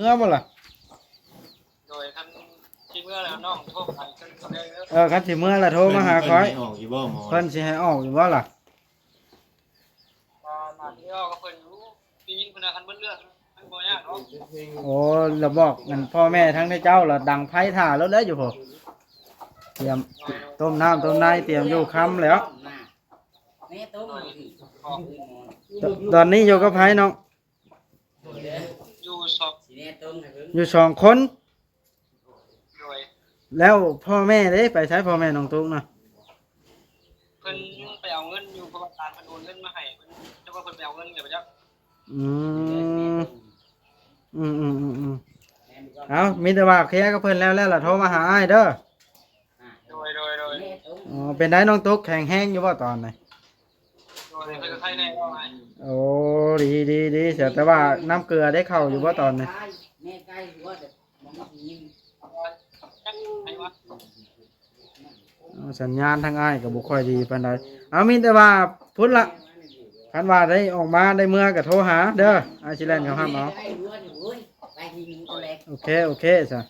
ເມືອບໍ່ລະ? ໂດຍ ຄັນຊິເມືອແລ້ວ ນ້ອງໂທຫາເພິ່ນເດີ. ເອີ ຄັນຊິເມືອແລ້ວໂທມາຫາຂ້ອຍ. ເພິ່ນ ເພິ່ນຊິໃຫ້ອອກຢູ່ບໍ່ໝໍ? ເພິ່ນຊິໃຫ້ອອກຢູ່ບໍ່ລະ? ກໍໜ້າຊິອອກກັບເພິ່ນຢູ່ ໄດ້ຍິນເພິ່ນວ່າຄັນເບິດເລື່ອງມັນບໍ່ຍາກດອກ. ໂອ້ ລະບອກອັນພໍ່ແມ່ທັງເຈົ້າລະດັງໄຟຖ້າໂລດແລ້ວຢູ່ພຸ້ນ ຕຽມຕົ້ມນ້ຳຕົ້ມໃນ ຕຽມຢູ່ຄ່ຳແລ້ວ. ຕອນນີ້ຢູ່ກັບໃຜນ້ອງ? ຢູ່ສອງ ຢູ່ສອງຄົນ. ໂດຍ ແລ້ວພໍ່ແມ່ເດ້ ໄປໃສພໍ່ແມ່ນ້ອງຕຸກນະ? ເພິ່ນໄປເອົາເງິນຢູ່ ເພາະວ່າຫຼານເພິ່ນໂອນເງິນມາໃຫ້ ເພິ່ນ ຈັກວ່າເພິ່ນໄປເອົາເງິນແລ້ວບໍ່ຈັກ. ອືມ ອືມໆໆໆ ເອົາ ມີແຕ່ວ່າເຄລຍກັບເພິ່ນແລ້ວ ແລ້ວລະໂທມາຫາອ້າຍເດີ. ໂດຍ ໂດຍ ໂດຍ. ອໍ ເປັນໃດນ້ອງຕຸກ ແຂງແຮງຢູ່ບໍ່ຕອນນີ້? ໂດຍ ເພິ່ນກໍໄຄແນ່. ໂອ້ ດີໆໆ ແຕ່ວ່ານ້ຳເກືອໄດ້ເຂົ້າຢູ່ບໍ່ຕອນນີ້? ເອົາ ສັນຍານທາງອ້າຍກໍບໍ່ຄ່ອຍດີປານໃດ. ເອົາ ມີແຕ່ວ່າພຸ້ນລະ ຄັນວ່າໄດ້ອອກມາໄດ້ເມືອກໍໂທຫາເດີ ອ້າຍຊິແລ່ນເຂົ້າຮັບເອົາ. ໂອເຄ ໂອເຄຊະ.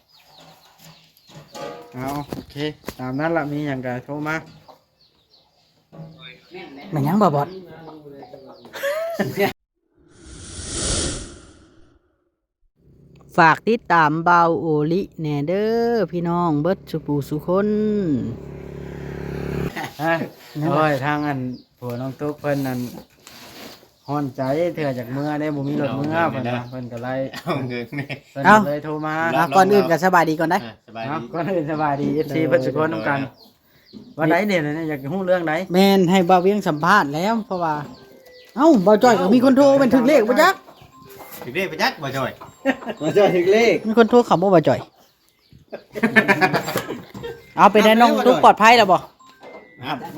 ເອົາ ໂອເຄ ຕາມນັ້ນລະ ມີຫຍັງກໍໂທມາ. ແມ່ນຫຍັງບໍ່ບອດ? ຝາກຕິດຕາມບ່າວໂອລິແດ່ເດີພີ່ນ້ອງເບິດສູ່ຜູ້ສູ່ຄົນ. ຮະ? ໂອ້ຍ ທາງອັນ ຜົວນ້ອງຕຸກເພິ່ນນັ້ນຮ້ອນໃຈ ເທື່ອຢາກເມືອເດ້ ບໍ່ມີລົດເມືອ ເອົາເງິນ ເພິ່ນວ່າ ເອົາເງິນແດ່ ເພິ່ນກໍໄລ່ ເອົາເງິນແດ່ ເພິ່ນກໍເລີຍໂທມາ. ເອົາ ກ່ອນອື່ນກໍສະບາຍດີກ່ອນໄດ໋. ອ່ະ ສະບາຍດີ ເອົາ ກ່ອນອື່ນສະບາຍດີ ເອັຟຊີ ເບິດສູ່ຄົນນຳກັນ. ວ່າໃດເດ ຢາກຮູ້ເລື່ອງໃດ? ແມ່ນ ໃຫ້ບ່າວວຽງສຳພາດແລ້ວ ເພາະວ່າ ເອົ້າ ບ່າວຈ້ອຍກໍມີຄົນໂທ ແມ່ນຖືກເລກບໍ່ຈັກ? ຖືກເລກບໍ່ຈັກ ບ່າວຈ້ອຍ? ບ່າວຈ້ອຍຖືກເລກ ມີຄົນໂທເຂົ້າບໍ່ ບ່າວຈ້ອຍ? ເອົາ ເປັນໃດນ້ອງຕຸກປອດໄພແລ້ວບໍ່?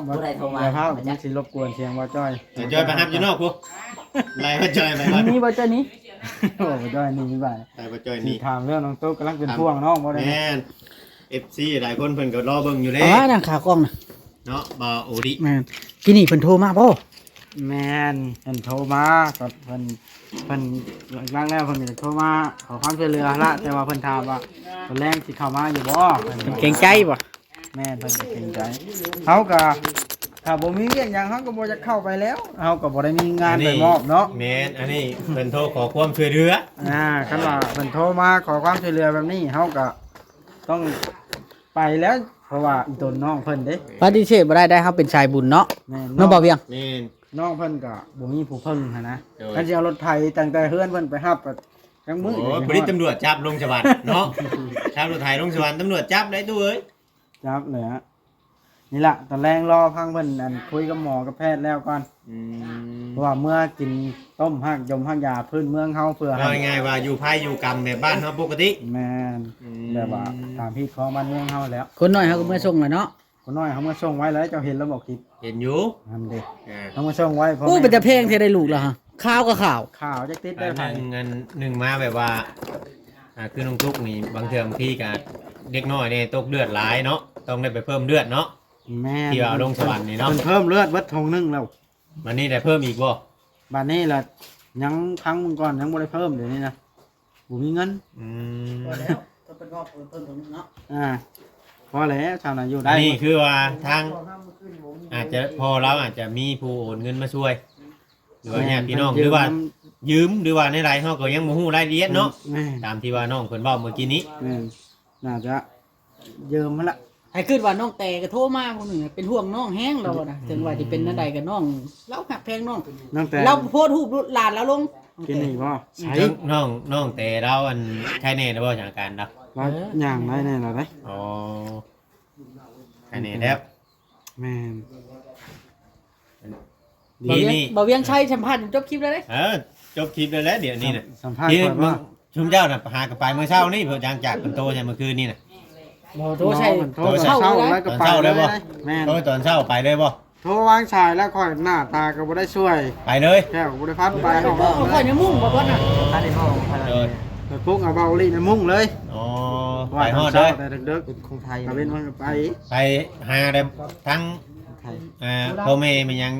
ບໍ່ໄດ້ໂທມາ ຢ່າພາວ ມັນຊິລົບກວນສຽງບ່າວຈ້ອຍ. ບ່າວຈ້ອຍໄປຮັບຢູ່ນອກພຸ້ນ ໄລ່ບ່າວຈ້ອຍໄປກ່ອນ. ນີ້ ນີ້ບ່າວຈ້ອຍນີ້ ໂອ້ ບ່າວຈ້ອຍນີ້ບາດ ໄລ່ບ່າວຈ້ອຍນີ້. ຖາມເລື່ອງນ້ອງຕຸກ ກຳລັງເປັນຫ່ວງນ້ອງບໍ່ໄດ້. ແມ່ນ ເອັຟຊີຫຼາຍຄົນເພິ່ນກໍລໍເບິ່ງຢູ່ເດ້ ວ່ານາງຂາກ້ອງນະ ເນາະ ບ່າວໂອລິ. ແມ່ນ ກີ້ນີ້ເພິ່ນໂທມາບໍ່? ແມ່ນ ເພິ່ນໂທມາ ກໍເພິ່ນ ເພິ່ນຫຼັກໆແລ້ວເພິ່ນກໍໂທມາຂໍຄວາມຊ່ວຍເຫຼືອຫັ້ນລະ ແຕ່ວ່າເພິ່ນຖາມວ່າຕອນແລງຊິເຂົ້າມາຢູ່ບໍ່ ເພິ່ນ ເພິ່ນເກງໃຈບໍ່? ແມ່ນ ເພິ່ນກໍເກງໃຈ. ເຮົາກໍຖ້າບໍ່ມີວຽກຫຍັງ ເຮົາກໍບໍ່ຢາກເຂົ້າໄປແລ້ວ ເຮົາກໍບໍ່ໄດ້ມີງານໄປມອບເນາະ. ແມ່ນ ອັນນີ້ເພິ່ນໂທຂໍຄວາມຊ່ວຍເຫຼືອ. ອ່າ ຄັນວ່າເພິ່ນໂທມາຂໍຄວາມຊ່ວຍເຫຼືອແບບນີ້ ເຮົາກໍຕ້ອງ ໄປແລ້ວ ເພາະວ່າອີ່ຕົນນ້ອງເພິ່ນເດ້ ປະຕິເສດບໍ່ໄດ້ ໄດ້ເຮົາເປັນສາຍບຸນເນາະ. ແມ່ນ ນ້ອງ ນ້ອງບ່າວວຽງ ແມ່ນ ນ້ອງເພິ່ນກໍບໍ່ມີຜູ້ເພິ່ງຫັ້ນນະ. ໂດຍ ຄັນຊິເອົາລົດໄຖຕັ້ງແຕ່ເຮືອນເພິ່ນໄປຮັບກໍຍັງມື້ ໂອ້ ບໍ່ໄດ້ຕຳຫຼວດຈັບລົງສະຫວັນເນາະ. ຂັບລົດໄຖລົງສະຫວັນຕຳຫຼວດຈັບໄດ້ຕູ້ເອີຍ. ຈັບແຫຼະ ນີ້ລະ ຕອນແລງລໍຟັງເພິ່ນ ອັນ ຄຸຍກັບໝໍກັບແພດແລ້ວກ່ອນ. ອືມ ເພາະວ່າເມືອກິນຕົ້ມຮາກຢົມຮາກຢາພື້ນເມືອງເຮົາ ເພື່ອໃຫ້ ເວົ້າງ່າຍໆວ່າຢູ່ໄພຢູ່ກຳແບບບ້ານເຮົາປົກກະຕິ. ແມ່ນ ອືມ ແບບວ່າຕາມຮີດຄອງບ້ານເມືອງເຮົາແລ້ວ. ຄົນນ້ອຍເຮົາກໍເມືອສົ່ງແລ້ວເນາະ. ຄົນນ້ອຍເຮົາເມືອສົ່ງໄວ້ແລ້ວ ເຈົ້າເຫັນແລ້ວບໍ່ຄລິບ? ເຫັນຢູ່ ນັ້ນເດ້. ອ່າ ເຮົາເມືອສົ່ງໄວ້. ໂອ້ ເປັນຕາແພງແທ້ໄດ້ລູກລະ ຂາວກໍຂາວ ຂາວຈັກຕິດໄດ້. ອັນໜຶ່ງ ອັນໜຶ່ງມາແບບວ່າ ອ່າ ຄືນ້ອງຕຸກນີ້ ບາງເທື່ອບາງທີກໍເດັກນ້ອຍນີ້ຕົກເລືອດຫຼາຍເນາະ ຕ້ອງໄດ້ໄປເພີ່ມເລືອດເນາະ. ແມ່ນ ທີ່ວ່າລົງສະຫວັນນີ້ເນາະ ເພິ່ນເພີ່ມເລືອດເບິດຖົງໜຶ່ງແລ້ວ. ບັດນີ້ໄດ້ເພີ່ມອີກບໍ່? ບັດນີ້ລະຍັງ ຟັງເບິ່ງກ່ອນ ຍັງບໍ່ໄດ້ເພີ່ມ ດຽວນີ້ນະ ບໍ່ມີເງິນ. ອືມ ພໍແລ້ວ ກໍເພິ່ນເວົ້າເພີ່ມເພີ່ມຕົງນີ້ເນາະ. ອ່າ ພໍແລ້ວ ຊາວນະຢູ່ໄດ້. ອັນນີ້ຄືວ່າທາງ ອາດຈະ ພໍ່ລາວອາດຈະມີຜູ້ໂອນເງິນມາຊ່ວຍ ຫຼືວ່າ ແມ່ນ ຍາດພີ່ນ້ອງ ຫຼືວ່າຢືມ ຫຼືວ່າແນວໃດ ເຮົາກໍຍັງບໍ່ຮູ້ລາຍລະອຽດເນາະ. ແມ່ນ ຕາມທີ່ວ່ານ້ອງເພິ່ນເວົ້າເມື່ອກີ້ນີ້. ແມ່ນ ໜ້າຈະ ຢືມຫັ້ນລະ. ໃຫ້ຄິດວ່ານ້ອງແຕກໍໂທມາຜູ້ໜຶ່ງ ເປັນຫ່ວງນ້ອງແຮງລາວນະ. ເຖິງວ່າຊິເປັນແນວໃດກໍນ້ອງ ລາວຮັກແພງນ້ອງ ນ້ອງແຕ ລາວໂພສຮູບຫຼານລາວລົງ. ກິນນີ້ບໍ່? ໃສ ນ້ອງ ນ້ອງແຕລາວ ອັນ ໄຄແນ່ແລ້ວບໍ່ ອາການລາວ? ລາວ ເອີ ຍ່າງໄດ້ແນ່ລະເດ້. ອໍ ໄຄແນ່ແລ້ວ. ແມ່ນ ດີນີ້ ບ່າວວຽງໄຊສຳພາດຈົນຈົບຄລິບແລ້ວເດ້. ເອີ ຈົບຄລິບແລ້ວແຫຼະ ດຽວນີ້ນະ ສຳພາດກ່ອນວ່າ ຊຸມເຈົ້ານະ ຫາກໍໄປມື້ເຊົ້ານີ້ ຫຼັງຈາກເພິ່ນໂທໃສ່ມື້ຄືນນີ້ນະ. ບໍ່ ໂທໃສ່ ໂທໃສ່ ຕອນເຊົ້າ ຕອນເຊົ້າເລີຍບໍ່? ແມ່ນ ໂທຕອນເຊົ້າໄປເລີຍບໍ່? ໂທວາງສາຍແລ້ວ ຂ້ອຍໜ້າຕາກໍບໍ່ໄດ້ຊ່ວຍ ໄປເລີຍ ແກ້ວກໍບໍ່ໄດ້ພັດໄປ. ຂ້ອຍໃນມຸ້ງບໍ່ເບິດນະ ເອີ ໄປປຸກເອົາເບົາລີໃນມຸ້ງເລີຍ. ອໍ ໄປຮອດເລີຍ ແຕ່ເດິກໆ ເປັນຄົນໄທ ຕາເວັນມັນກໍໄປ ໄປຫາແຕ່ທັງ ອ່າ ພໍ່ແມ່ແມ່ນຫຍັງ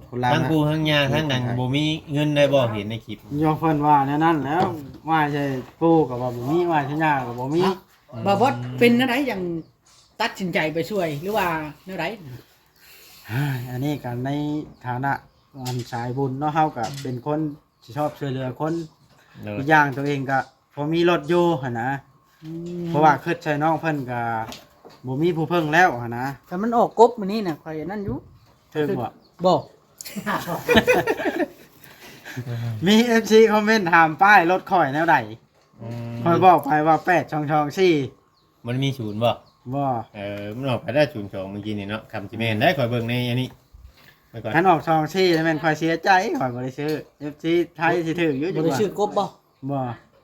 ຄົນລາວ ທັງ ນະ ປູທັງຍ່າທັງນັ້ນ ບໍ່ມີເງິນໄດ້ບໍ່ ເຫັນໃນຄລິບ ໂຍມເພິ່ນວ່າແນວນັ້ນແຫຼ້ວ ໄຫວ້ໃສ່ປູກໍວ່າບໍ່ມີ ໄຫວ້ໃສ່ຍ່າກໍບໍ່ມີ. ເນາະ ອືມ ບ່າວບອດເປັນແນວໃດ ຈັ່ງຕັດສິນໃຈໄປຊ່ວຍ ຫຼືວ່າແນວໃດ? ເຮີ້ຍ ອັນນີ້ກໍໃນຖານະອັນສາຍບຸນເນາະ ເຮົາກໍເປັນຄົນທີ່ຊອບຊ່ວຍເຫຼືອຄົນ ໂດຍ ອີກຢ່າງຕົວເອງກໍພໍມີລົດຢູ່ຫັ້ນນະ ອືມ ເພາະວ່າຄິດໃສ່ນ້ອງເພິ່ນກໍບໍ່ມີຜູ້ເພິ່ງແລ້ວຫັ້ນນະ. ຄັນມັນອອກກົບມື້ນີ້ນະ ຂ້ອຍອັນນັ້ນຢູ່ ຖືກບໍ່? ບໍ່ ມີເອັຟຊີຄອມເມັນຖາມປ້າຍລົດຂ້ອຍແນວໃດ ອືມ ຂ້ອຍບອກໄປວ່າ ແປດສອງສອງສີ່ ມັນມີສູນບໍ່? ບໍ່ ເອີ ມັນອອກໄປໄດ້ສູນສອງມື້ກີ້ນີ້ເນາະ ຄຳຊິແມ່ນໄດ້ ຂ້ອຍເບິ່ງໃນອັນນີ້ ໄວ້ກ່ອນ ຄັນອອກສອງສີ່ແມ່ນຂ້ອຍເສຍໃຈ ຂ້ອຍບໍ່ໄດ້ຊື້ ເອັຟຊີໄທຊິຖືກຢູ່ ບໍ່ໄດ້ຊື້ກົບບໍ່? ບໍ່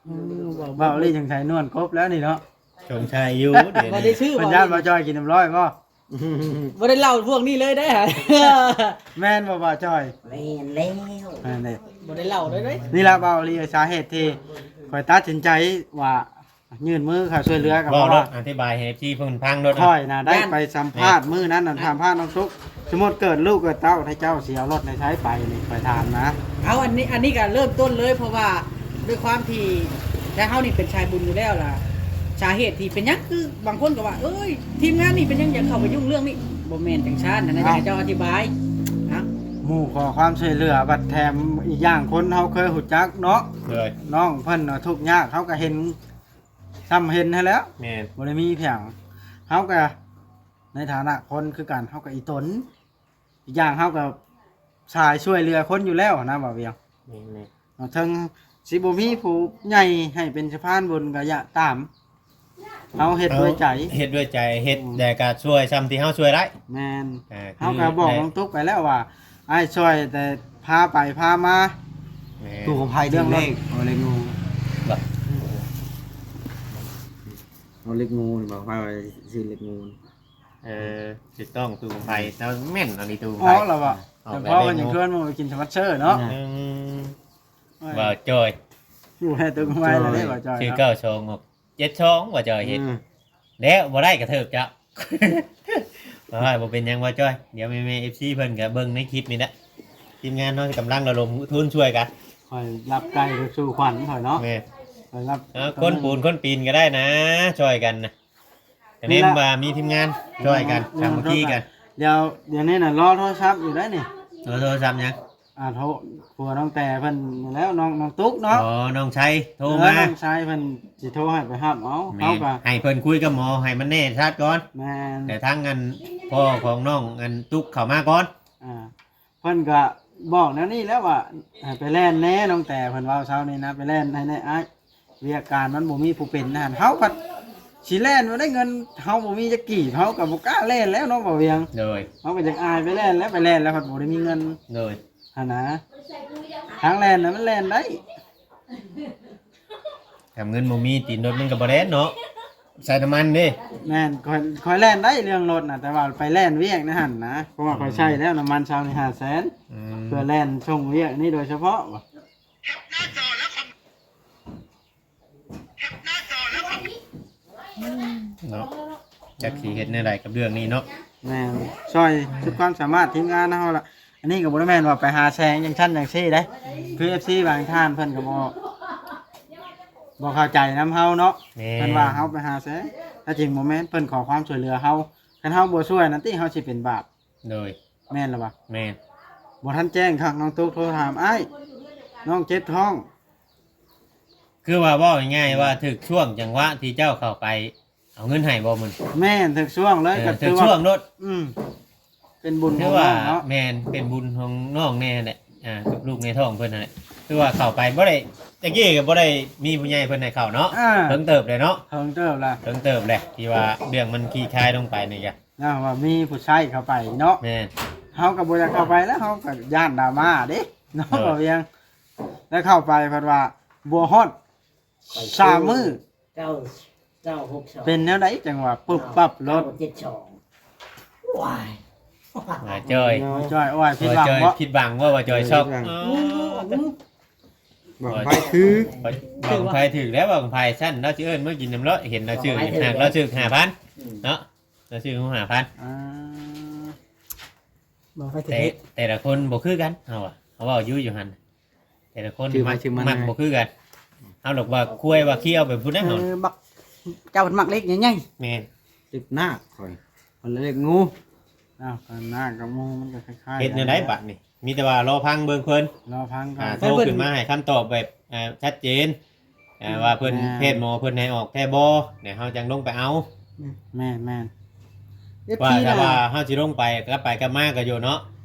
ອືມ ເວົ້າ ເວົ້າອີ່ຫຍັງໃສ່ນວນກົບແລ້ວນີ້ເນາະ ສົງໄສຢູ່ ດຽວນີ້ ບໍ່ໄດ້ຊື້ ເພິ່ນຢ້ານບໍ່ຈ່ອຍກິນນ້ຳຮ້ອຍບໍ່? ບໍ່ໄດ້ເລົ່າພວກນີ້ເລີຍເດ້ ແມ່ນບໍ່ບ່າວຈ້ອຍ? ແມ່ນແລ້ວ ແມ່ນເດ້ ບໍ່ໄດ້ເລົ່າເລີຍເດ້. ນີ້ລະບ່າວລີ ສາເຫດທີ່ຂ້ອຍຕັດສິນໃຈວ່າຍື່ນມືເຂົ້າຊ່ວຍເຫຼືອກໍເວົ້າ ເພາະວ່າ ອະທິບາຍໃຫ້ເອັຟຊີເພິ່ນຟັງໂລດ ຂ້ອຍນະໄດ້ໄປສຳພາດມື້ນັ້ນນະ ສຳພາດນ້ອງຕຸກ ສົມມຸດເກີດລູກເກີດເຕົ້າ ໃຫ້ເຈົ້າຊິເອົາລົດໃນໃສໄປນີ້ ຂ້ອຍຖາມນະ. ເອົາ ອັນນີ້ ອັນນີ້ກໍເລີ່ມຕົ້ນເລີຍ ເພາະວ່າດ້ວຍຄວາມທີ່ ແຕ່ເຮົານີ້ເປັນສາຍບຸນຢູ່ແລ້ວລະ ສາເຫດທີ່ເປັນຫຍັງ ຄືບາງຄົນກໍວ່າ ເອີຍ ທີມງານນີ້ເປັນຫຍັງຢາກເຂົ້າໄປຫຍຸ້ງເລື່ອງນີ້ ບໍ່ແມ່ນຈັ່ງຊັ້ນນະ ເອົາ ຢາກໃຫ້ເຈົ້າອະທິບາຍນະ. ໝູ່ຂໍຄວາມຊ່ວຍເຫຼືອ ບັດແຖມອີກຢ່າງຄົນເຮົາເຄີຍຮູ້ຈັກເນາະ ໂດຍ ນ້ອງເພິ່ນນະທຸກຍາກ ເຮົາກໍເຫັນ ສ່ຳເຫັນຫັ້ນແຫຼ້ວ ແມ່ນ ບໍ່ໄດ້ມີຫຍັງ ເຮົາກໍໃນຖານະຄົນຄືກັນ ເຮົາກໍອີຕົນ ອີກຢ່າງເຮົາກໍສາຍຊ່ວຍເຫຼືອຄົນຢູ່ແລ້ວນະ ບ່າວວຽງ ແມ່ນໆ ເຖິງຊິບໍ່ມີຜູ້ໃຫຍ່ໃຫ້ເປັນສະພານບຸນກໍຢ່າຕາມ ເຮົາເຮັດດ້ວຍໃຈ ເຮັດດ້ວຍໃຈ ເຮັດ ອືມ ແລ້ວກໍຊ່ວຍສ່ຳທີ່ເຮົາຊ່ວຍໄດ້ ແມ່ນ ເອີ ເຮົາກໍບອກນ້ອງຕຸກໄປແລ້ວວ່າ ອ້າຍຊ່ວຍແຕ່ພາໄປພາມາ ແມ່ນ ຕູ້ຂອງໃຜຖືກເລກ ເອົາເລກງູ ບໍ່ ເອົາເລກງູນີ້ ບອກໃຜວ່າຊື້ເລກງູ ເອີ ຖືກຕ້ອງ ຕູ້ຂອງໃຜ ແລ້ວແມ່ນອັນນີ້ຕູ້ຂອງໃຜ ອໍ ລະວ່າ ອອກແລ້ວ ເພາະວ່າຍັງເພື່ອນບໍ່ໄປກິນສະປອນເຊີເນາະ ອືມ ໂອ້ຍ ບ່າວຈ້ອຍ ຢູ່ໃຫ້ຕົວໄວແລ້ວເດ້ ບ່າວຈ້ອຍ ຊື້ເກົ້າສອງອອກເຈັດສອງ ບ່າວຈ້ອຍເຮັດ ອືມ ແລ້ວບໍ່ໄດ້ກະຖືກເຈົ້າ ບໍ່ເປັນຫຍັງບ່າວຈ້ອຍ ດຽວແມ່ໆ ເອັຟຊີເພິ່ນກະເບິ່ງໃນຄລິບນີ້ແຫຼະ ທີມງານເຮົາກຳລັງລະດົມທຶນຊ່ວຍກັນ ຂ້ອຍລັບໄກ່ໄປສູ່ຂວັນຂ້ອຍເນາະ ແມ່ນ ຂ້ອຍລັບ ເອີ ຄົນປູນຄົນປີນກໍໄດ້ນະ ຊ່ອຍກັນນະ ກະແນມວ່າມີທີມງານຊ່ອຍກັນ ສາມັກຄີກັນ ດຽວ ດຽວນີ້ນະລໍໂທລະສັບຢູ່ໄດ໋ນີ້ ລໍໂທລະສັບຫຍັງ? ອ່າ ໂທ ຜົວນ້ອງແຕ່ເພິ່ນນີ້ແຫຼ້ວ ນ້ອງ ນ້ອງຕຸກເນາະ ອໍ ນ້ອງໄຊໂທມາ ເອີ ນ້ອງໄຊເພິ່ນຊິໂທໃຫ້ໄປຮັບເອົາ ແມ່ນ ເຮົາກໍໃຫ້ເພິ່ນຄຸຍກັບໝໍໃຫ້ມັນແນ່ຊັດກ່ອນ ແມ່ນ ແຕ່ທາງອັນພໍ່ຂອງນ້ອງອັນຕຸກເຂົ້າມາກ່ອນ ອ່າ ເພິ່ນກໍບອກແນວນີ້ແລ້ວວ່າ ໃຫ້ໄປແລ່ນແດ່ ນ້ອງແຕ່ເພິ່ນເວົ້າເຊົ້ານີ້ນະ ໄປແລ່ນໃຫ້ແດ່ອ້າຍ ວຽກການມັນບໍ່ມີຜູ້ເປັນຫັ້ນ ເຮົາພັດຊິແລ່ນບໍ່ໄດ້ເງິນ ເຮົາບໍ່ມີຈັກກີບ ເຮົາກໍບໍ່ກ້າແລ່ນແລ້ວເນາະ ບ່າວວຽງ ໂດຍ ເຮົາກໍຢາກອາຍໄປແລ່ນແລ້ວ ໄປແລ່ນແລ້ວພັດບໍ່ໄດ້ມີເງິນ ໂດຍ ຫັ້ນນະ ທາງແລ່ນນະມັນແລ່ນໄດ້ ຄັນເງິນບໍ່ມີຕີນລົດມັນກໍບໍ່ແລ່ນເນາະ ໃສ່ນ້ຳມັນເດ້ ແມ່ນ ຂ້ອຍ ຂ້ອຍແລ່ນໄດ້ເລື່ອງລົດນະ ແຕ່ວ່າໄປແລ່ນວຽກໃນຫັ້ນນະ ເພາະວ່າ ອືມ ຂ້ອຍໃຊ້ແລ້ວນ້ຳມັນເຊົ້ານີ້ຫ້າແສນ ອືມ ເພື່ອແລ່ນສົ່ງວຽກນີ້ໂດຍສະເພາະ ເນາະ ຈັກຊິເຮັດແນວໃດກັບເລື່ອງນີ້ເນາະ ແມ່ນ ຊ່ອຍສຸດຄວາມສາມາດທີມງານເຮົາລະ ອັນນີ້ກໍບໍ່ໄດ້ແມ່ນວ່າໄປຫາແສງຈັ່ງຊັ້ນຈັ່ງຊີ້ເດ້ ຄືເອັຟຊີບາງທ່ານເພິ່ນກໍບໍ່ ບໍ່ເຂົ້າໃຈນຳເຮົາເນາະ ແມ່ນ ເພິ່ນວ່າເຮົາໄປຫາແສງ ແທ້ຈິງບໍ່ແມ່ນ ເພິ່ນຂໍຄວາມຊ່ວຍເຫຼືອເຮົາ ຄັນເຮົາບໍ່ຊ່ວຍນັ້ນຕິ ເຮົາຊິເປັນບາບ ໂດຍ ແມ່ນລະວະ ແມ່ນ ບໍ່ທັນແຈ້ງຄັກ ນ້ອງຕຸກໂທຖາມອ້າຍ ນ້ອງເຈັບທ້ອງ ຄືວ່າເວົ້າງ່າຍໆ ອືມ ວ່າຖືກຊ່ວງຈັງຫວະທີ່ເຈົ້າເຂົ້າໄປເອົາເງິນໃຫ້ບໍ່ມື້? ແມ່ນ ຖືກຊ່ວງເລີຍ ເອີ ກໍຖືກວ່າ ຖືກຊ່ວງໂລດ ອືມ ເປັນບຸນຂອງນ້ອງເນາະ ແມ່ນ ເປັນບຸນຂອງນ້ອງແນ່ແຫຼະ ອ່າ ກັບລູກໃນທ້ອງເພິ່ນຫັ້ນແຫຼະ ຄືວ່າເຂົ້າໄປບໍ່ໄດ້ ແຕ່ກີ້ກໍບໍ່ໄດ້ມີຜູ້ໃຫຍ່ເພິ່ນໃຫ້ເຂົ້າເນາະ ອ່າ ເຖິງເຕີບແລ້ວເນາະ ເຖິງເຕີບແລ້ວ ເຖິງເຕີບແລ້ວ ທີ່ວ່າເລື່ອງມັນຄລີ້ຄາຍລົງໄປນີ້ກະ ແລ້ວວ່າມີຜູ້ຊາຍເຂົ້າໄປເນາະ ແມ່ນ ເຮົາກໍບໍ່ຢາກເຂົ້າໄປແລ້ວ ເຮົາກໍຢ້ານດຣາມາເດ້ເນາະ ເອີ ບໍ່ວຽງ ແລ້ວເຂົ້າໄປເພິ່ນວ່າບໍ່ຮອດ ສາມມື້ ເກົ້າ ເກົ້າ ຫົກ ສອງ ເປັນແນວໃດ ຈັ່ງວ່າປຶບປັບໂລດ ເກົ້າ ເຈັດ ສອງ ວ້າຍ ບ່າວຈ້ອຍ ບ່າວຈ້ອຍ ໂອ້ຍ ຜິດຫວັງບໍ່? ຜິດຫວັງບໍ່ ບ່າວຈ້ອຍ ເອີ ຊັອກ ຜິດຫວັງ ອໍ ບັ້ງໄຟຖືກ ບັ້ງໄຟຖືກແລ້ວ ບັ້ງໄຟຊັ້ນ ລາວຊິເອີ້ນມາກິນນຳເນາະ ເຫັນລາວຊື້ ຫາກລາວຊື້ຫ້າພັນ ອືມ ເນາະ ລາວຊື້ຫ້າພັນ ອ່າ ບໍ່ໄປເຮັດ ແຕ່ລະຄົນບໍ່ຄືກັນ ເຮົາວ່າ ເຮົາເວົ້າຢູ່ ຢູ່ຫັ້ນ ແຕ່ລະຄົນ ຊື່ໃຜ ມັກ ຊື່ມັນ ມັກບໍ່ຄືກັນ ເຮົາລະວ່າຄວາຍວ່າຄຽວໄປພຸ້ນແຫຼະ ເອີ ເຮົາ ມັກ ເຈົ້າເພິ່ນມັກເລກໃຫຍ່ໆ ແມ່ນ ເລກນາກຂ້ອຍ ເພິ່ນເລກງູ ອ້າວ ນາກກັບງູມັນກໍຄ້າຍໆ ເຮັດແນວໃດ ກັນ ບາດນີ້ ມີແຕ່ວ່າລໍຟັງເບິ່ງເພິ່ນ ລໍຟັງກ່ອນ ອ່າ ໂທຂຶ້ນມາໃຫ້ຄຳຕອບແບບ ເອີ ຊັດເຈນ ອ່າ ອືມ ວ່າເພິ່ນ ແມ່ນ ແພດໝໍເພິ່ນໃຫ້ອອກແທ້ບໍ່ ແລ້ວເຮົາຈັ່ງລົງໄປເອົາ ແມ່ນໆ ວ່າ ເອັຟຊີ ຖ້າວ່າເຮົາຊິລົງໄປ ກັບໄປກັບມາກໍຢູ່ເນາະ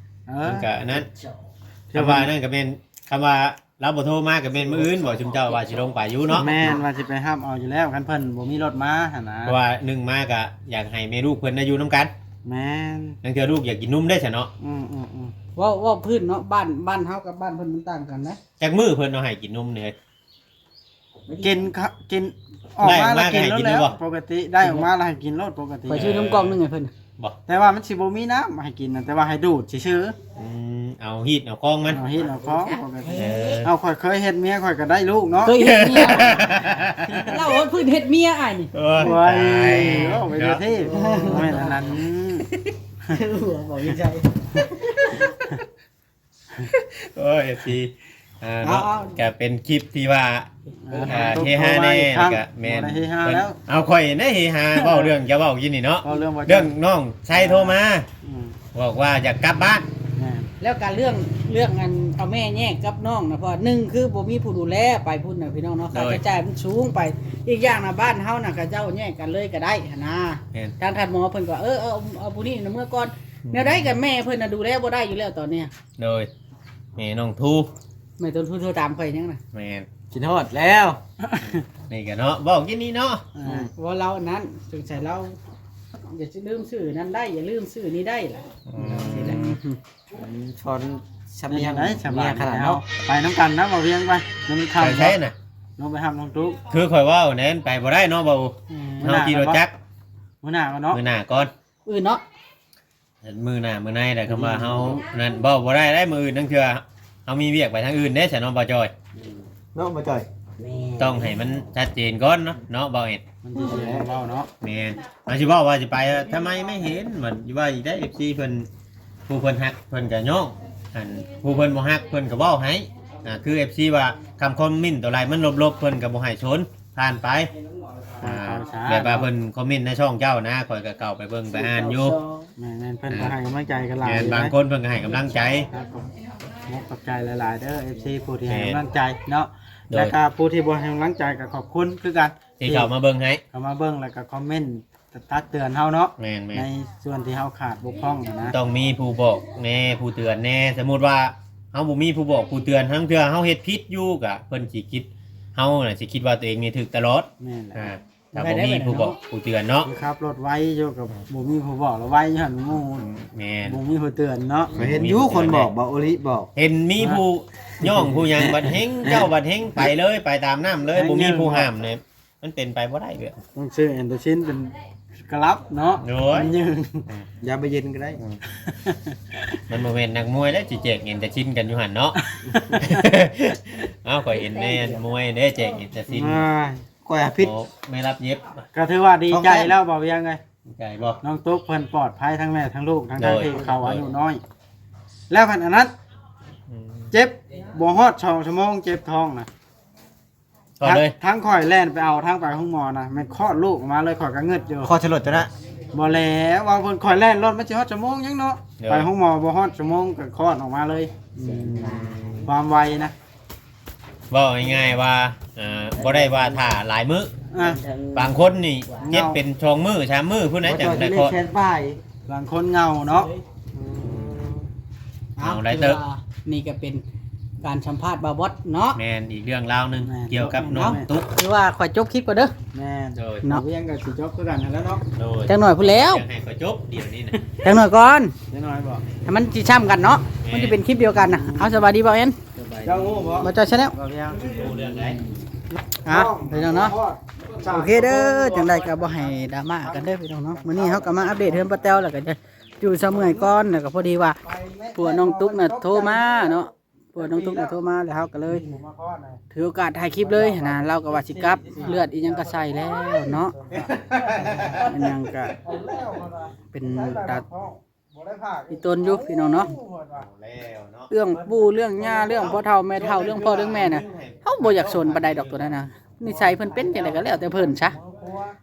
ເອີ ມັນກໍອັນນັ້ນ ຄຳວ່ານັ້ນກໍແມ່ນ ຄຳວ່າລາວບໍ່ໂທມາກໍແມ່ນມື້ອື່ນບໍ ຊຸມເຈົ້າວ່າຊິລົງໄປຢູ່ເນາະ ແມ່ນ ວ່າຊິໄປຮັບເອົາຢູ່ແລ້ວ ຄັນເພິ່ນບໍ່ມີລົດມາຫັ້ນນະ ເພາະວ່າໜຶ່ງມາກໍຢາກໃຫ້ແມ່ລູກເພິ່ນໄດ້ຢູ່ນຳກັນ ແມ່ນ ລາງເທື່ອລູກຢາກກິນນົມເດ້ຊັ້ນເນາະ ອືມໆໆ ເວົ້າ ເວົ້າພື້ນເນາະ ບ້ານ ບ້ານເຮົາກັບບ້ານເພິ່ນມັນຕ່າງກັນນະ ຈັກມື້ເພິ່ນເອົາໃຫ້ກິນນົມນີ້ ກິນ ກິນ ອອກມາແລ້ວກິນໂລດແລ້ວ ໄດ້ອອກມາກໍໃຫ້ກິນຢູ່ບໍ່ ປົກກະຕິ ໄດ້ອອກມາແລ້ວໃຫ້ກິນໂລດປົກກະຕິ ຂ້ອຍຊື້ນົມກ່ອງໜຶ່ງໃຫ້ເພິ່ນ ບໍ່ ແຕ່ວ່າມັນຊິບໍ່ມີນ້ຳໃຫ້ກິນນະ ແຕ່ວ່າໃຫ້ດູດຊື່ໆ ອືມ ເອົາຮີດເອົາຄອງມັນ ເອົາຮີດເອົາຄອງປົກກະຕິ ເອີ ເອົາ ຂ້ອຍເຄີຍເຮັດເມຍຂ້ອຍກໍໄດ້ລູກເນາະ ເຄີຍເຮັດເມຍ ລາວເອົາພື້ນເຮັດເມຍອ້າຍນີ້ ໂອ້ຍ ໂອ້ຍ ຕາຍ ເວົ້າໄປເນາະ ເທບ ບໍ່ແມ່ນອັນນັ້ນ ເວົ້າໃນໃຈ ໂອ້ຍ ເອັຟຊີ ອ່າ ເນາະ ເອົາ ກໍເປັນຄລິບທີ່ວ່າ ອ່າ ອ່າ ເຮຮາແດ່ ແລ້ວກໍແມ່ນ ບໍ່ໄດ້ເຮຮາແລ້ວ ເອົາ ຂ້ອຍໄດ້ເຮຮາ ເວົ້າເລື່ອງຈະເວົ້າກິນນີ້ເນາະ ເວົ້າເລື່ອງ ເລື່ອງນ້ອງໄຊໂທມາ ອືມ ບອກວ່າຢາກກັບບ້ານ ແມ່ນ ແລ້ວກໍເລື່ອງ ເລື່ອງອັນເອົາແມ່ແຍກກັບນ້ອງນະ ເພາະວ່າໜຶ່ງຄືບໍ່ມີຜູ້ດູແລໄປພຸ້ນນະພີ່ນ້ອງເນາະ ໂດຍ ຄ່າໃຊ້ຈ່າຍມັນສູງໄປ ອີກຢ່າງນະ ບ້ານເຮົານະ ເຂົາເຈົ້າແຍກກັນເລີຍກໍໄດ້ຫັ້ນນະ ແມ່ນ ທາງທ່ານໝໍເພິ່ນກໍ ເອີ ເອົາ ເອົາຜູ້ນີ້ນະເມືອກ່ອນ ອືມ ແນວໃດກໍແມ່ເພິ່ນນະດູແລບໍ່ໄດ້ຢູ່ແລ້ວຕອນນີ້ ໂດຍ ແມ່ນ້ອງທູ ແມ່ຕ້ນທູໂທຕາມຂ້ອຍຍັງນະ ແມ່ນ ຄິດຮອດແລ້ວ ນີ້ກະເນາະ ເວົ້າກິນນີ້ເນາະ ອ່າ ເວົ້າລາວອັນນັ້ນ ສົງໄສລາວ ຢ່າລືມຊື່ນັ້ນໄດ້ ຢ່າລືມຊື່ນີ້ໄດ້ລະ ອືມ ຊິໄດ້ ອືມ ສອນສຳນຽງ ສຳນຽງຂະໜາດເນາະ ໄປນຳກັນນະ ບໍ່ວຽງໄປ ມັນຄ່ຳ ໄປໃສນະ ລົງໄປຮັບນ້ອງຕຸກ ຄືຂ້ອຍເວົ້າແໜ່ ໄປບໍ່ໄດ້ເນາະ ບໍ່ ອືມ ເຮົາຂີ່ລົດຈັກ ມື້ໜ້າກ່ອນເນາະ ມື້ໜ້າກ່ອນ ມື້ອື່ນເນາະ ມື້ໜ້າມື້ໃນແຫຼະ ຄຳວ່າເຮົານັ້ນເວົ້າບໍ່ໄດ້ເດ້ ມື້ອື່ນລາງເທື່ອເຮົາມີວຽກໄປທາງອື່ນເດ້ຊັ້ນເນາະ ບ່າວຈ້ອຍ ເນາະ ບ່າວຈ້ອຍ ແມ່ນ ຕ້ອງໃຫ້ມັນຊັດເຈນກ່ອນເນາະ ເນາະ ບ່າວເອັດ ມັນຊິເວົ້າເນາະ ແມ່ນ ເຮົາຊິເວົ້າວ່າຊິໄປ ທຳໄມໄມ່ເຫັນ ມັນວ່າອີກໄດ້ ເອັຟຊີ ເພິ່ນ ຜູ້ເພິ່ນຮັກເພິ່ນກໍຍ້ອງ ອັນຜູ້ເພິ່ນບໍ່ຮັກເພິ່ນກໍເວົ້າໃຫ້ ອ່າ ຄື ເອັຟຊີ ວ່າຄຳຄອມເມັນຕົວໃດມັນລົບໆ ເພິ່ນກໍບໍ່ໃຫ້ສົນ ຜ່ານໄປ ອ່າ ແບບວ່າເພິ່ນຄອມເມັນໃນຊ່ອງເຈົ້ານະ ຂ້ອຍກໍເຂົ້າໄປເບິ່ງໄປອ່ານຢູ່ ແມ່ນໆ ເພິ່ນກໍໃຫ້ກຳລັງໃຈກັນຫຼາຍ ແມ່ນ ຢູ່ ບາງຄົນເພິ່ນກໍໃຫ້ກຳລັງໃຈ ຂອບໃຈຫຼາຍໆເດີ ເອັຟຊີ ຜູ້ທີ່ໃຫ້ກຳລັງໃຈເນາະ ໂດຍ ແລ້ວກໍຜູ້ທີ່ບໍ່ໃຫ້ກຳລັງໃຈກໍຂອບຄຸນຄືກັນ ທີ່ເຂົ້າມາເບິ່ງໃຫ້ ເຂົ້າມາເບິ່ງ ແລ້ວກໍຄອມເມັນ ຕັກເຕືອນເຮົາເນາະ ແມ່ນໆ ໃນສ່ວນທີ່ເຮົາຂາດບົກຜ່ອງນະ ຕ້ອງມີຜູ້ບອກແດ່ ຜູ້ເຕືອນແດ່ ສົມມຸດວ່າເຮົາບໍ່ມີຜູ້ບອກຜູ້ເຕືອນ ລາງເທື່ອເຮົາເຮັດຜິດຢູ່ ກະເພິ່ນຊິຄິດ ເຮົານະຊິຄິດວ່າຕົວເອງນີ້ຖືກຕະຫຼອດ ແມ່ນແຫຼະ ອ່າ ຖ້າບໍ່ມີຜູ້ບອກຜູ້ເຕືອນເນາະ ຄືຂັບລົດໄວຢູ່ ກໍບໍ່ມີຜູ້ບອກລະໄວຢູ່ຫັ້ນໝູ່ ແມ່ນ ບໍ່ມີຜູ້ເຕືອນເນາະ ເຫັນຢູ່ຄົນບອກ ບໍ່ໂອລິບອກ ເຫັນມີຜູ້ຍ້ອງຜູ້ຫຍັງ ບັດເຮັງເຈົ້າບັດເຮັງໄປເລີຍ ໄປຕາມນ້ຳເລີຍ ບໍ່ມີຜູ້ຫ້າມເລີຍ ມັນເປັນໄປບໍ່ໄດ້ເລີຍ ຕ້ອງຊື້ແອນໂທຊິນເປັນກະລັບເນາະ ໂອ້ຍ ມັນຍືນ ອືມ ຢາບາເຢັນກໍໄດ້ ອືມ ມັນບໍ່ແມ່ນນັກມວຍແລ້ວ ຊິແຈກແອນໂທຊິນກັນຢູ່ຫັ້ນເນາະ ເອົ້າ ຂ້ອຍເຫັນໃນອັນມວຍເດ້ ແຈກແອນໂທຊິນ ອ່າ ຂ້ອຍຫາຜິດ ໂອ້ ໄມ່ຮັບເຢັບ ກໍຖືວ່າດີໃຈແລ້ວ ບ່າວວຽງເອີຍ ດີໃຈບໍ່ ນ້ອງຕຸກເພິ່ນປອດໄພທັງແມ່ທັງລູກ ທັງໆ ໂດຍ ທີ່ເຂົາອາຍຸນ້ອຍ ແລ້ວພັດອັນນັ້ນ ອືມ ເຈັບບໍ່ຮອດສອງຊົ່ວໂມງ ເຈັບທ້ອງນະ ຄອດເລີຍ ທັງ ທັງຂ້ອຍແລ່ນໄປເອົາ ທັງໄປໂຮງໝໍນະ ແມ່ນຄອດລູກອອກມາເລີຍ ຂ້ອຍກໍງຶດຢູ່ ຄອດສະຫຼົດຕົວນະ ບໍ່ແລ້ວ ວ່າເພິ່ນ ຂ້ອຍແລ່ນລົດ ມັນຊິຮອດຊົ່ວໂມງຫຍັງເນາະ ໂດຍ ໄປໂຮງໝໍບໍ່ຮອດຊົ່ວໂມງກໍຄອດອອກມາເລີຍ ອືມ ຄວາມໄວນະ ເວົ້າງ່າຍໆວ່າ ເອີ ບໍ່ໄດ້ວ່າຖ້າຫຼາຍມື້ ອ່າ ບາງຄົນນີ້ເຈັບເປັນສອງມື້ສາມມື້ພຸ້ນນະ ຈັ່ງໄດ້ຄອດ ແຂນປາຍ ບາງຄົນເຫງົາເນາະ ອືມ ເອົາ ເອົາໄດ້ເຕີບ ຖືວ່ານີ້ກໍເປັນການສຳພາດບ່າວບອດເນາະ ແມ່ນ ອີກເລື່ອງລາວໜຶ່ງ ແມ່ນ ກ່ຽວກັບນ້ອງຕຸກ ຖືວ່າຂ້ອຍຈົບຄລິບກ່ອນເດີ ແມ່ນ ໂດຍ ເນາະ ວຽງກໍຊິຈົບຄືກັນຫັ້ນແຫຼະເນາະ ໂດຍ ຈັກໜ້ອຍພຸ້ນແລ້ວ ຢາກໃຫ້ຂ້ອຍຈົບດຽວນີ້ນະ ຈັກໜ້ອຍກ່ອນ ຈັກໜ້ອຍບໍ່ ໃຫ້ມັນຊິຊ້ຳກັນເນາະ ແມ່ນ ມັນຊິເປັນຄລິບດຽວກັນນະ ເອົາ ສະບາຍດີບ່າວແອນ ເຈົ້າຮູ້ບໍ່ ບ່າວຈ້ອຍ Channel ເວົ້າເລື່ອງໃດ ອ່ະ ພີ່ນ້ອງເນາະ ໂອເຄເດີ ຈັ່ງໃດກໍບໍ່ໃຫ້ດຣາມາກັນເດີພີ່ນ້ອງເນາະ ມື້ນີ້ເຮົາກໍມາອັບເດດເຮືອນປ້າແຕວ ແລ້ວກໍຢູ່ຊະເມື່ອຍກ່ອນ ແລ້ວກໍພໍດີວ່າຜົວນ້ອງຕຸກນະໂທມາເນາະ ຜົວນ້ອງຕຸກນະໂທມາ ແລ້ວເຮົາກໍເລີຍຖືໂອກາດຖ່າຍຄລິບເລີຍຫັ້ນນະ ລາວກໍວ່າຊິກັບ ເລືອດອີ່ຫຍັງກໍໃສ່ແລ້ວເນາະ ອີ່ຫຍັງກໍເປັນຕາ ອີตนอยู่พี่น้องเนาะ เรื่องปู่เรื่องย่า เรื่องพ่อเฒ่าแม่เฒ่า เรื่องพ่อเรื่องแม่น่ะ เฮาบ่อยากสนปานใดดอกตัวนั้นน่ะ นิสัยเพิ่นเป็นจั่งใดก็แล้วแต่เพิ่นซะ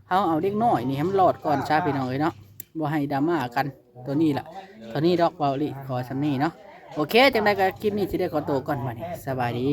เฮาเอาเด็กน้อยนี่ให้มันรอดก่อนซะพี่น้องเอ้ยเนาะ บ่ให้ดราม่ากัน ตัวนี้ล่ะ เท่านี้ดอก เว้าอีหลีขอส่ำนี้เนาะ โอเค จั่งใดก็คลิปนี้สิได้ขอตัวก่อนบัดนี้ สบายดี